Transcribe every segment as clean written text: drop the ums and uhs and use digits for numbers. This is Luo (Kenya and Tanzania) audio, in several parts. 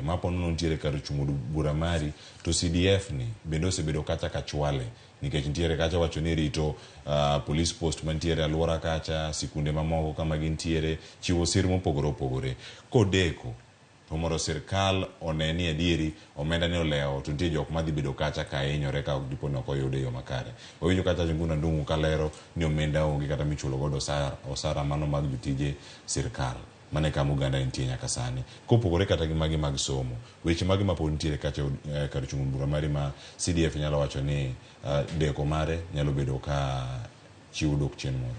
Ma po nono nitiere kar chung' od bura mari to CDF ni bende osebedo kacha ka chwale nikech nitiere kacha wacho ni rito police post mantiere aluora kacha, sikunde mamoko kama gintiere, chiwo sir mopogore opogore. Kodeko to mondo sirkal one ni adieri omenda ni olewo to nitie jok madhi bedo kacha ka hinyore ka ok dipo ni ok oyude e yo makare. Wawinjo kacha Njuguna Ndung'u kalero ni omenda onge kata michulo godo osara, osara mano mag jotije sirkal. Mano e kama oganda nitie nyaka sani. Kopogore kata gi magi mag somo, weche mage ma pod nitiere kacha e kar chung' bura mari ma CDF nyalo wacho ni deko mare nyalo bedo ka chiwo dok chien moro?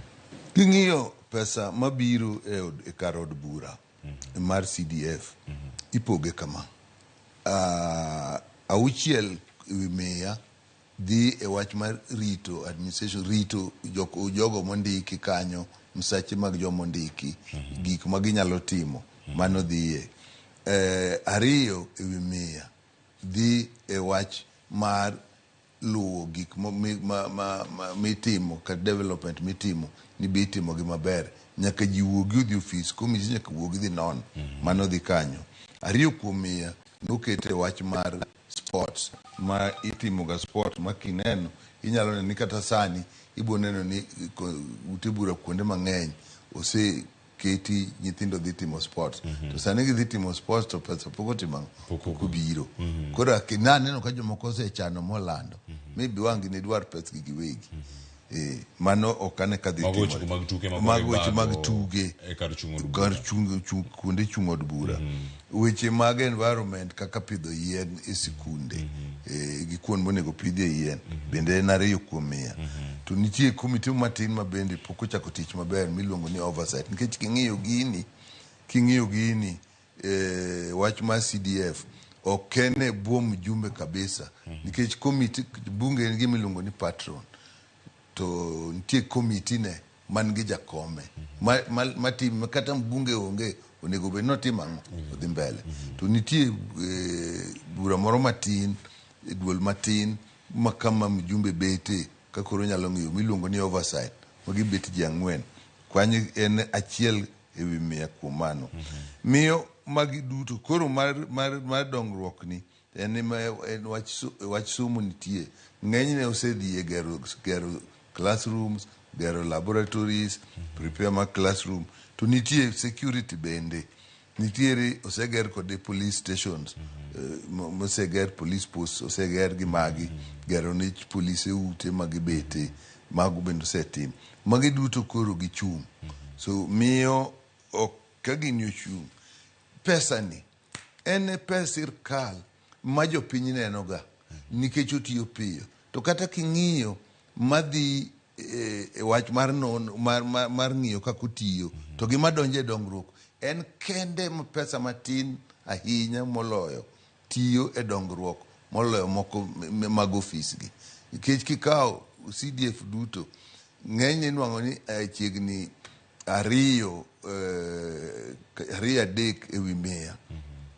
King'iyo pesa mabiro e, od, e kar od bura mar CDF ipoge kama. Auchiel ewi mia dhi e wach mar rito administration, rito jogo mondiki kanyo, msache mag joma ondiki, gik ma ginyalo timo, mano dhiye. 2 ewi mia dhi e wach mar luwo gik mitimo kata development mitimo ni be itimo gi maber. Nyaka ji wuogi odhi ofis, committee nyaka wuogi dhi non, mano dhi kanyo. 2 kuom mia nokete wach mar sports ma itimo ga sport ma kineno inyalo neno ni kata sani ibo neno ni ute bura kuonde mang'eny oseketi nyithindo dhi timo sports. To sani gidhi timo sports to pesa pok otimo ang'o? Pok obiro. Koro naneno ka jomoko osechano molando maybe wang' gini dwar pesgi giwegi. Mano ok ane ka dhi Mago weche timore. mag tuke ma Mago weche mag ibago tuge e kar chung' od bura. Kar kuonde chung' od bura. Weche mag environment kaka pidho yien e sikunde gi kuond monego pidhie yien bende en 2 kuom mia. To nitie komiti matin ma bende pok ochako tich maber miluongo ni oversight nikech king'iyo gini wach mar CDF ok en e bwo mjumbe kabisa nikech komiti bunge en gima iluongo ni patron to nitie komiti ne man gi jakome ma kata mbunge onge onego bed notim ang'o odhi mbele to nitie bura moro matin e duol matin ma kama mjumbe bete ka koro nyalo ng'iyo miluongo ni oversight ma gibet ji ang'wen kwany en 1 ewi mia kuom mano miyo magi duto koro mar dongruok ni en ema en wach somo nitie ng'enyne osedhi e gero classrooms, gero laboratories, prepare mag classroom. To nitie security bende nitiere oseger kode police stations, moseger police posts, oseger gi magi gero ne polise ute magibete, mago bende osetim. Magi duto koro gichung', so miyo ok ka gini ochung' pesa ni en e pes sirkal ma jopiny neno ga nikech otiyo piyo to kata king'iyo madhi e wach mar non mar ng'iyo kaka otiyo to gima donjo e dongruok en kende ma pesa matin ahinya moloyo tiyo e dongruok moloyo moko mag ofis gi nikech kikawo CDF duto ng'enyne inwang'o ni chiegni ariyo ariyo 3 ewi mia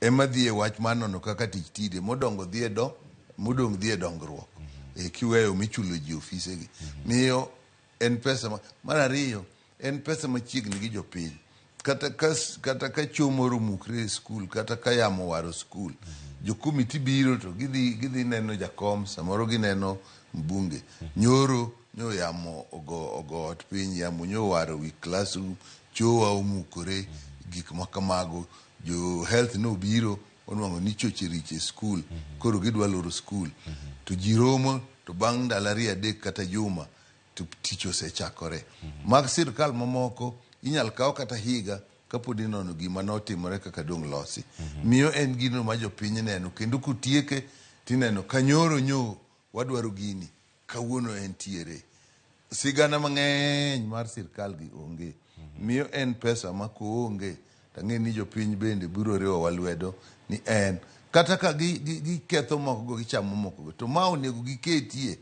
ema dhi e wach mar nono kaka tich tire modongo dhi e do modong' dhi e dongruok kiweyo michulo ji ofise gi miyo en pesa mar ariyo en pesa machiegni gi jopiny kata ka choo moro omukre e skul kata ka yamo owaro skul jo komiti biro to gidhi neno jakom samoro gineno mbunge nyoro nyo yamo ogo ot piny yamo nyo owaro wi classroom chowa omukore gik ma kamago jo health nobiro onwang'o ni choche richo e skul koro gidwa loro skul to ji romo to bang' ndalo 2 3 kata juma to tich osechakore. Mag sirkal mamoko inyal kaw kata higa kapod inono gima notimore kaka dong' losi. Miyo en gino ma jopiny neno kendo kotieke tineno ka nyoro nyo wadwaro gini kawuono entiere. Sigana mang'eny mar sirkal gi onge. Miyo en pesa ma koonge tang'e ni jopiny bende biro riwowa lwedo ni en kata ka giketho moko go gichamo moko go to ma onego giketie.